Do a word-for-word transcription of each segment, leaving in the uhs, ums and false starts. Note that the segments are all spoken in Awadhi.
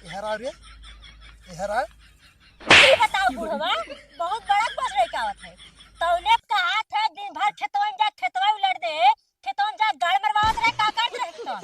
एहरा रे, एहरा। ई बताओ बुढ़वा, बहुत बड़ा बस लेके आवत है। तौने कहा था दिन भर खेतवा में जा, खेतवा उलट दे, खेतवा में जा गाड़ मरवावत रहे, का करत रहे तो?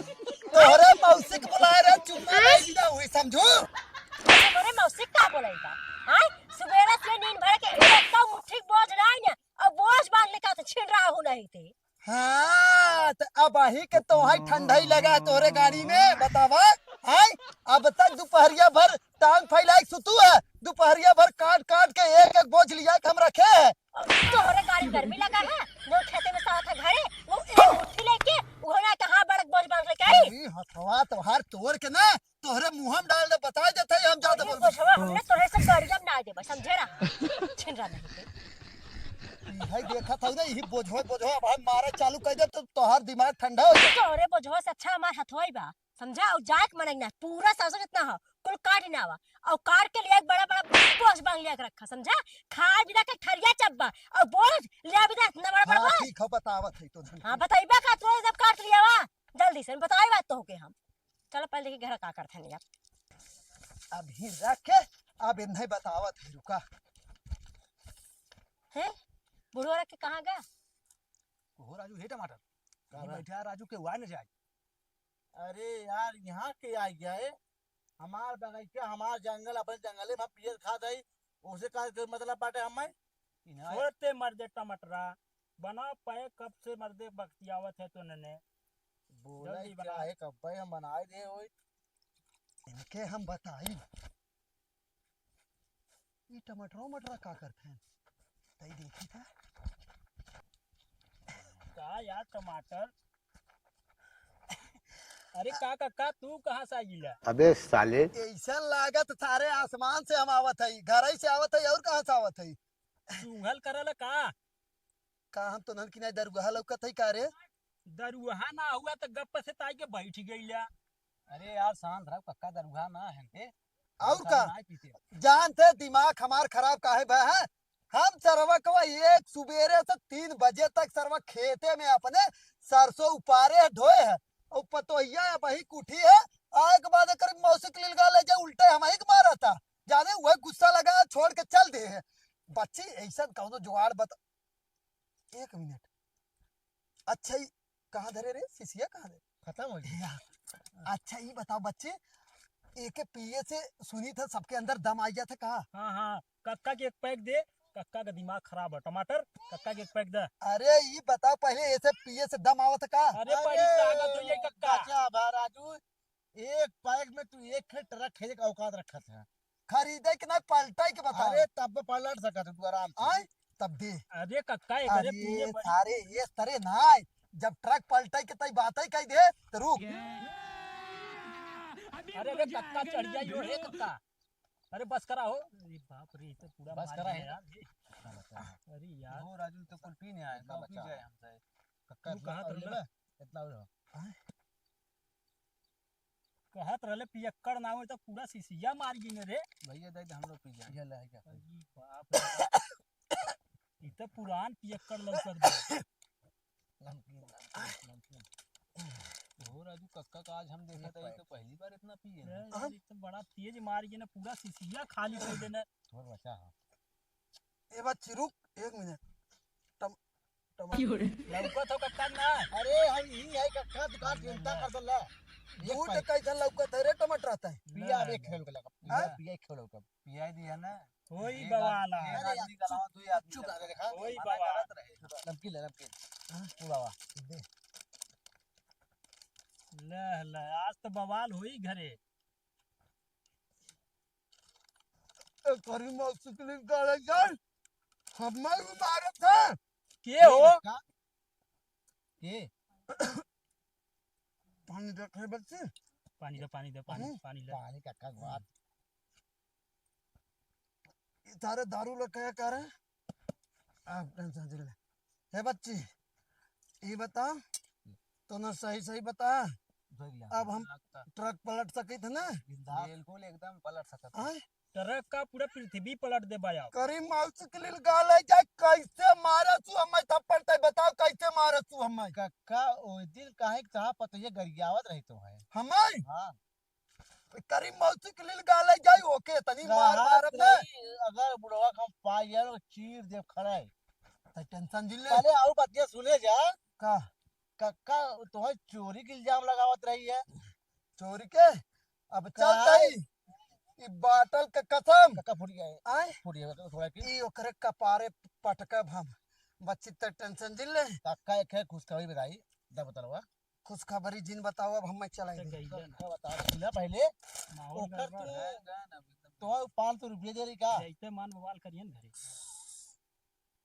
तोहरे मौसी के बुलाए रहे, चुम्मा नहीं दिया हुई, समझू? अरे मोरे मौसी का बोलाई बा? हाँ? सुबेरे से नींद भर के एक तो मुट्ठी बोझ रहा है ना, और बोझ बांध लेके तो छिन रहा हूँ नहीं थे। हाँ, त अब अही के तोहई ठंडई लगा तोहरे गाड़ी में, बतावा। हैं? अब तक दुपहरिया भर टांग फैलाए के सुतू है, दुपहरिया भर काट काट के एक एक बोझ लिया के हम रखे हैं। तोहरे गाड़ी गर्मी लगा है, जो खेते में साथ है घरे, वो एक मुट्ठी लेके, वो ना कहाँ बड़क बोझ बांध लेके आई। ई हथवा तोहार तोड़ के ना, तोहरे मुंह में डाल दे, बताई देते ही हम ज्यादा अरे बोल। बोझवा हमने तोहरे से गाड़िया में ना देबे, समझे ना? छिन रहा नहीं। ई है देखा था ना, यही बोझवा, बोझवा भाई मारे चालू कर दे तो तोहार दिमाग ठंडा हो जाए। तोहरे बोझवा से अच्छा हमार हथवाई बा, समझा? और जाए के मनई ना, पूरा सरसों जितना हो, कुल काट ना आवा, और काट के लिए एक बड़ा बड़ा बोझ बांध लिया के रखा, समझा? खाए बिना के ठरिया चब्बा, और बोझ लिया बिना इतना बड़ा हाँ, बड़ा। ठीक है, बतावत है तो। हाँ, बताइबा का, तू जब काट लिया वा, जल्दी से बताई बात तो होके हम। चलो पहले देखी घर का करत हनी अब। अभी रख के, अब इन्हें बतावत है, रुका। हैं? बुढ़वा रख के कहाँ गया? हो राजू, हे टमाटर, का ये बा? बैठा राजू के हुआ न जाए। अरे यार, यहाँ के आ गया है? हमार बगीचा, हमार जंगल, अपने जंगले में पियर खात है, उसे का के मतलब बाटे हमें? इन्हें छोड़ते मर दे टमाटरा, बना पाए कब से मर दे बख्तियावत है तो नने। बोला जल्दी ही बना। क्या है, कब भाई हम बनाए दे होई। इनके हम बताई। ई टमाटरो मटरा का करत हैं? तई देखी था। का यार टमाटर? अरे का काका, तू कहाँ से आ गिला? अबे साले। ऐसन लागत सारे आसमान से हम आवत हई, घर ही से आवत हई, और कहाँ से आवत हई? चुंगल करल का? का हम तोहन की नहीं दरुहा लौकत हई का रे? दरुहा ना हुआ तो गप्प से ताई के बैठ गईला। अरे यार शांत रहो कक्का, दरुहा ना है के। और दरुहा का? ना पीते। जानते दिमाग हमार खराब काहे बा है? हम सरवा कवा एक सुबेरे से तीन बजे तक सरवा खेते में अपने सरसों उपारे ढोए है। और पतोहिया अब वही कुठी है। आए के बाद एकर मौसी के लिलगा ले जाए उल्टे हम ही के मारा था। जाने वह गुस्सा लगा छोड़ के चल दे है। बच्ची ऐसा कौनो जुगाड़ बता। एक मिनट। अच्छा, ई कहाँ धरे रे? सिसिया कहाँ धरे? खत्म हो गया। या। अच्छा, ई बताओ बच्चे, एके पिए से सुनी था सबके अंदर दम आ गया था का? हाँ, हाँ, कक्का के एक पैक दे, कक्का का दिमाग खराब है। टमाटर, कक्का के एक पैक दे। अरे, ई बताओ पहले, ऐसे पिए से दम आवत का? अरे, बड़ी अरे, ताकत हो ये कक्का। बचा भा राजू, एक पैक में तू एक ठे ट्रक खरीदे के औकात रखत है। खरीदे के ना, पलटाई के बताओ। अरे, तब पलट सकत है तू आराम से। आय, तब दे। अरे कक्का, एकरे अरे, पिए बड़ी सारे, ये तरे ना, जब ट्रक पलटाई के तई बात ही कही दे, तो रुक। अरे, अरे, कक्का चढ़ जाई हो, हे कक्का। अरे, बस करा हो। अरे बाप रे, ई तो पूरा बस मार करा दिया है। यार। अरे यार। हो राजू, तो कुल पी नहीं आए, ना पी बचा। जाए हमसे। कक्का, तू इतना कहाँ और था? लेबे? इतना और हो। आय? कहत रहले पियक्कड़ ना होई त पूरा सिसिया मार गिने रे। भैया दे दे, हम लोग पी जाए। ये ले, है क्या? अरे बाप रे बाप। ई त पुरान पियक्कड़ लौकत बा। नमकीन, नमकीन, नमकीन। हो राजू, कक्का का आज हम देखा था, ये तो पहली बार इतना पिए हैं। यार, यार, ई त बड़ा तेज मार गिने, पूरा सिसिया खाली कर देने। थोड़ा बचा हो। ए बच्ची रुक, एक मिनट। टम-, टमाटर। लौकत हो कक्का ना? अरे हम यही है कक्का, दुकान चिंता कर दो ला। बूट कैसन लौकत है रे टमाटर आता है? पिया रे खेल के लगा। हाँ? पिया, पिया खेल के। पिया दिया ना। कोई बवाल है। अरे यार, चुप, चुप, अरे देखा, कोई बवाल। नमकीन ले, नमकीन। हाँ? पूरा वा। ले, ले, आज तो बवाल होई घरे। ए, करीमा सुतली गाड़ा जान, हमार मारत है। के हो? का? के? पानी देख ले बच्ची। पानी दे, पानी दे, पानी, हम्म। पानी ले। पानी का, का बात? ये सारे दारू लोग क्या कह रहे हैं? आप टेंशन से ले। हे बच्ची, ये बता, तूने सही सही बता, अब हम ट्रक पलट सकित है ना? बिल्कुल एकदम पलट सकत है। आय? ट्रक का पूरा पृथ्वी पलट दे बा। करी माउस के लिए गाल है जाए, कैसे मारे तू हमें थप्पड़ ते बताओ, कैसे मारे तू हमें? कक्का ओइ दिन काहे के तहा पतोहिया गरियावत रही तो है। हमार? हाँ। करी मौसी के लील गाले जाई, ओके, तनी मार मारब ना। अगर बुढ़वा के हम पाई यार, चीर देब खड़ाई। त tension जिन ले। पहले आऊ बतिया सुने जा। का? कक्का, तोहे चोरी के इल्जाम लगावत रही है। चोरी के? अब चल का? तई। ई बाटल के कसम। कक्का फूट गया है। आय? फूट गया, थोड़ा की। ई ओकरे कपारे पटकब हम। बच्ची त tension जिन ले। कक्का एक है खुशखबरी बताई, दा बतलवा। खुशखबरी जिन बताओ, अब हम चलाई तो दी। कहिए ना। कक्का बता, सुना पहले। माहौल ओकर गड़बड़ तू, है। तो पाँच सौ रुपये दे रही का? जैसे मन बवाल करिए ना घरे।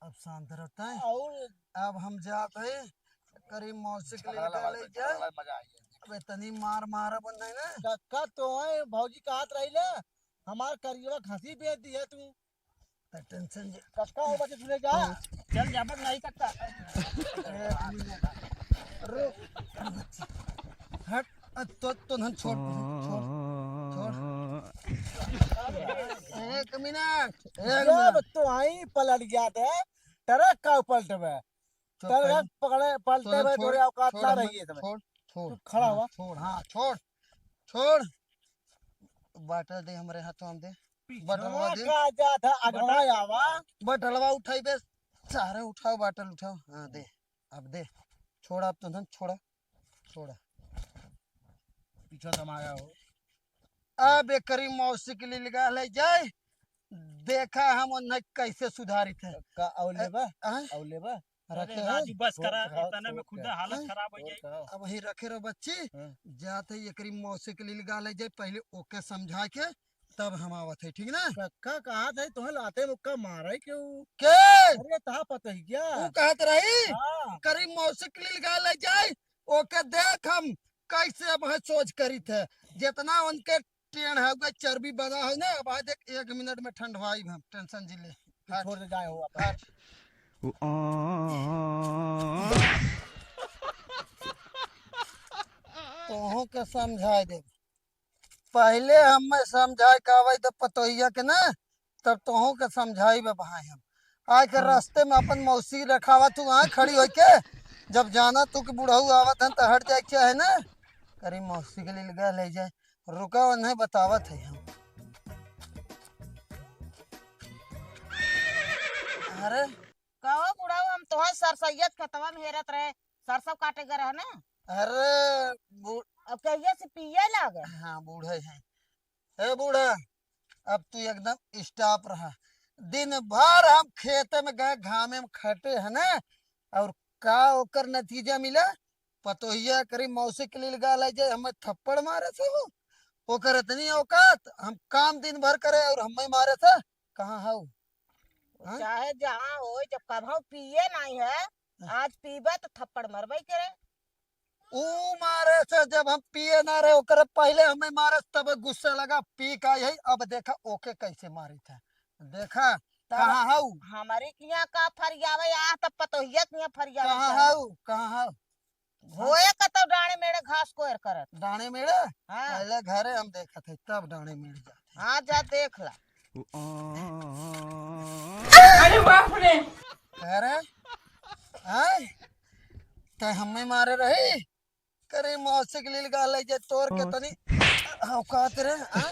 अब शांत रहता है। और अब हम जात है, करी मौसी के लील गाले जाए। मजा आई है। अब इतनी मार मारब नहीं ना। कक्का तो है, भौजी कहत रही ले, हमार करियवा खसी बेच दी है तू। त tension जे कक्का हो बचे सुने जा। चल जाबक नहीं कक्का। रुक। हट। अ, तो, तो धन छोड़, छोड़, छोड़। एक मिनट, एक जब मिनट। तो आई पलट गया थे, ट्रक का पलटबे। चुप ट्रक कर। पकड़े, पलटे तो में छोड़, तोरे औकात छोड़ ना हमें, रही है समय। छोड़, छोड़। तू खड़ा हुआ। छोड़, हाँ, छोड़, छोड़। बाटल दे हमरे हाथों में दे। पिछवा बाटलवा दे। का जात है, अगवा आवा। बाटलवा उठाई बे, सारे उठाओ, बाटल उठाओ। हाँ, दे, अब दे। छोड़ा, अब तो धन छोड़ा। छोड़ा। पीछा समाया हो। अब एकरी मौसी के लील गाले जाए, देखा हम उन्हें कैसे सुधारित है। का औले बा? हाँ? औले बा? अरे रखे हो? राजू, बस करा, छोड़, इतने में छोड़, खुद छोड़। हालत हाँ? खराब हो जाई। छोड़, अब वही रखे रहो बच्ची, हाँ। जात है एकरी मौसी के लील गाले जाए, पहले ओके समझा के तब हम आवत है, ठीक ना? कक्का कहत है, तोहे लाते मुक्का मारे क्यों? के? अरे, तहा पता ही क्या? वो कहत रही, हाँ। करी मौसी के लील गाले जाए, ओके देख हम कैसे अब है सोच करी थे। जितना उनके टेढ़ है, उनके चर्बी बना है ना, अब आज एक, एक मिनट में ठंडवाई हम, tension जिन ले। तू हट। छोड़ दे जाए हो अपन। हट। तोहों के समझाए दे। पहले हमें समझाए का आवे तो पतोहिया के ना, तब तोहों के समझाई बे भाई हम। आए के हाँ। रास्ते में अपन मौसी रखावा तू आए खड़ी होके, जब जाना तू कि बुढ़ऊ आवत हन तो हट जाए के चाहे ना, करी मौसी के लील गाले जाए। रुका उन्हें बतावत है हम। अरे कहो बुढ़ऊ, हम तोहर सरसैयत खेतवा में हेरत रहे, सरसों काटे गए रहे ना। अरे बू- अब कहिए से पिए लागे। हाँ, बूढ़े हैं। ए बूढ़ा, अब तू एकदम stop रहा। दिन भर हम खेते में गए, घामे में खटे है ना, और का ओकर नतीजा मिला? पतोहिया करी मौसी के लील गाले जाए, हमें थप्पड़ मारे से हो। ओकर इतनी औकात, हम काम दिन भर करे और हमें मारे से। कहाँ हऊ? हाँ? चाहे जहाँ होई, जब कभौ पिए नाहीं है, हाँ। आज पीबे तो थप्पड़ मरबे करे। ऊ मारे से जब हम पिए ना रहे, ओकरे पहले हमें मारे से तब गुस्सा लगा, पी का यही, अब देखा ओके कैसे मारी था। देखा, तब कहाँ हऊ? हमारे किहाँ का फरियावे, आ तब पतोहिया किहाँ फरियावे कहाँ का। हऊ? कहाँ हऊ? होए का तब डाँड़े मेड़े घास कोयर करत। डाँड़े मेड़े? हाँ। पहले घरे हम देखत है, तब डाँड़े मेड़े जात है। हाँ, जा देख ला। अरे बाप रे। अरे, आय, तै हमें मारे रही? करे मौसी के लील गाले जे तोर कितनी औकात रे, हाँ?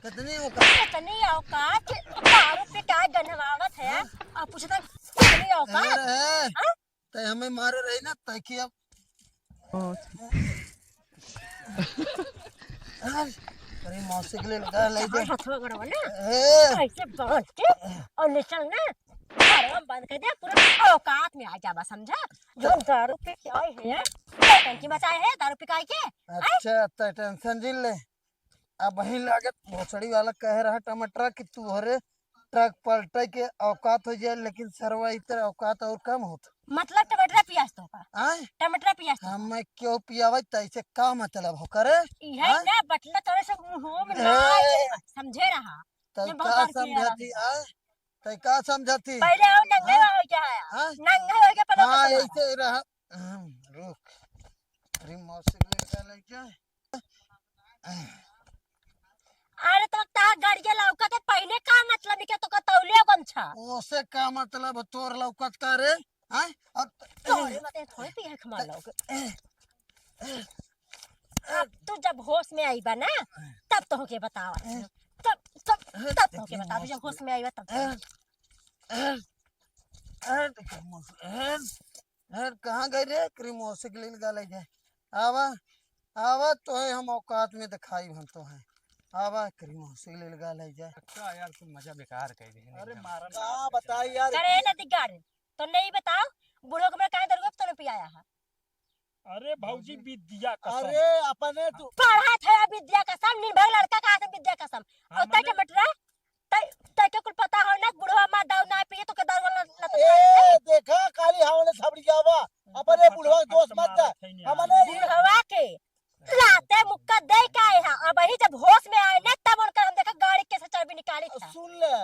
कितनी औकात? कितनी औकात? दारू पिटा गनवावत है, हाँ? और पूछता कितनी औकात? अरे, हाँ? तै हमें मारे रही ना, तै कि अब अरे, अरे, मौसी के लिए लगा ले दे। हथवा गड़वा ना, ए। ऐसे बांध के और ले चल ना, घरवा में बंद कर दे, पूरा औकात में आ जाबा, समझा? जो दारू पी के आए हैं, टंकी मचाए हैं, दारू पिकाई के। अच्छा, तो tension जिन ले। अब वहीं लागत भोसड़ी वाला कह रहा टमाटर कि तुहरे ट्रक पलटे के औकात हो जाए, लेकिन सरवा इतर औकात और कम होत। मतलब टमाटर पियास तो का? आय? टमाटर पियास तो का? हमें क्यों पियावे, तैसे का मतलब हो करे? इहे आय? ना बटला तोरे से मुंह में ए! ना आए, समझे रहा। तै ये बहुत का बार किया समझती, रहा। आय? तै का समझती? पहले आओ नंगे हाँ? हो क्या है? हाँ? नंगे हो के पहले हाँ, बतला। ऐसे रहा। हम्म, रुक। अरे मौसी के लेके लेके। अरे तो तहार गड़िया लौकत है, पहले का मतलब है कि तो का तौलिया गमछा? ओसे का मतलब, तोर लौकत का रे? हैं? और तोरे मते थोड़ी पिए के मार लौक। अब तू जब होश में आइबा ना, तब तोहके बतावा। तब, तब, तब तोहके बतावा, जब होश में आइबा तब। अरे, कहाँ गई रे? क्रीम मौसी के लिए निकाले जाए। आवा, आवा, तोहे हम औकात में दिखाई हम तोहे। आवा, क्रीम मौसी के लिए निकाले जाए। अच्छा यार, तुम मजा बेकार कर दे। अरे मारा का बताई यार। अरे नदीगार, तो नहीं बताओ, बूढ़ो के मैं काहे दरुआ तूने पियाया है? अरे भौजी, विद्या कसम। अरे अपने तू पढ़त है विद्या कसम, निर्भय लड़का का हाथ में विद्या कसम। और तै के मटरा, तै, तै के कुल पता हो ना, बुढ़वा मार दारू ना पिए तो के दारू वाला लत ए, देखा, खाली हमने थबड़ी जावा। अपने बुढ़वा के दोस्त मत दा। हमने बुढ़वा के लाते मुक्का दे के आए हैं। अब वही जब होश में आए ना, तब उनका हम देखा गाड़ी कैसे चाबी निकाली था। सुन ले,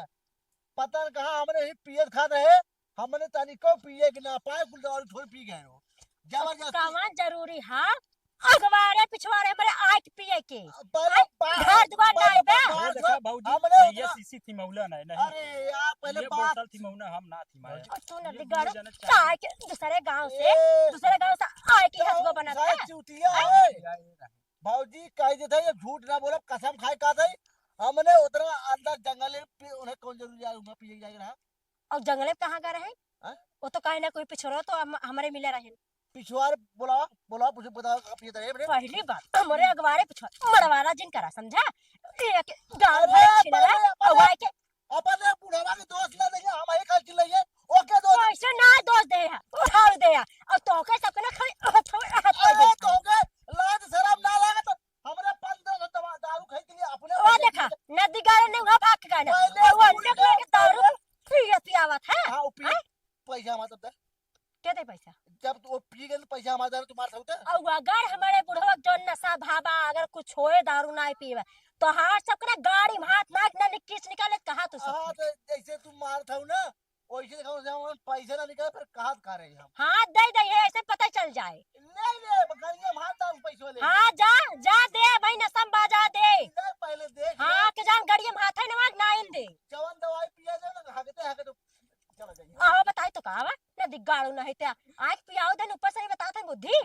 पता न कहाँ हमने ही पियत खात रहे, हमने तनिको पिए के ना पाए, कुल दारू थोड़ी पी गए हो। जबरदस्ती। कवन जरूरी है अगवारे पिछवारे हमरे आइक पिए के? पहले आइक बात, घर दुआर पहले ना आइबे। बात अरे देखा भौजी, हमने ये उतना शीशी थी मौला नहीं, नहीं। अरे यार, पहले ये बात बोतल थी मौना, हम ना थी मारे। और तू न ये बिगाड़ो, जाने काहे के दूसरे गांव से, ए, दूसरे गांव से आए के तो हथवा बनत सारे है। चूतिया हैं? है। भौजी कह देते हैं, ये झूठ ना बोलब, कसम खाए का थे। हमने उतना अंदर जंगल में पी-, उन्हें कौन जरूरी है, वहाँ पिए जाए रहा? और जंगल में कहाँ गए रहे? हाँ? वो तो कहे ना कोई पिछोरो तो हम, हमारे मिले रहे। पिछवार बोला, बोला, पूछे, बता, आप ये तो है, बने? पहली बात, हमारे अगवारे पिछवार, मरवाना जिन करा, समझा? एक गाँव अरे, भर छिनरा, पहले अपने, और आए के अपने बुढ़ावा के दोस्त ना देंगे, हम ही खाली चिल्लाइए, ओके दोस्त। कैसे ना दोस्त दे है, उठाओ दे है, और तो के सबके ना खाली हाथ, हाथ कर अरे, दे। तो के लाज शरम ना लगे तो हमरे पाँच दस दवा दारू खाई के लिए अपने वो पैसे देखा, दिए। नदी गाड़े ने वहाँ भाग के गए ना, पहले और वो तू अंडे इधर के दारू पहले पिए पियावत है। हाँ, वो पी, हैं? पैसा हमारे तब दे। के दे पैसा? जब तू वो पी गए तो पैसा हमारे दे, तुम्हारे साथ है। और अगर हमारे बुढ़वा जो नशा भावा, अगर कुछ होए दारू ना पीवे, तो हाथ सबके ना गाड़ी में हाथ नाक ना निकिस निकाले, कहा तू सब? हाँ, तो जैसे तू मारत हो ना, वैसे देखो, जब हम पैसे ना निकाले, फिर कहा का रहे हम? हाथ दे दे, ये ऐसे पता चल जाए। नहीं रे, बकरिया मार डाल पैसे ले। हाँ, जा, जा दे, भाई नसम बाजा दे। नहीं, पहले देख हाँ, ले। के जान गड़िया में हाथ है ना, ना इन दे। जवन दवाई पिया जाए ना, हगते, हगते चला जाइए। आहो, बताई तो का बा? ना दिगाड़ू ना है त्या। आँख पियाओ देन, ऊपर से नहीं बताओ थे बुद्धि।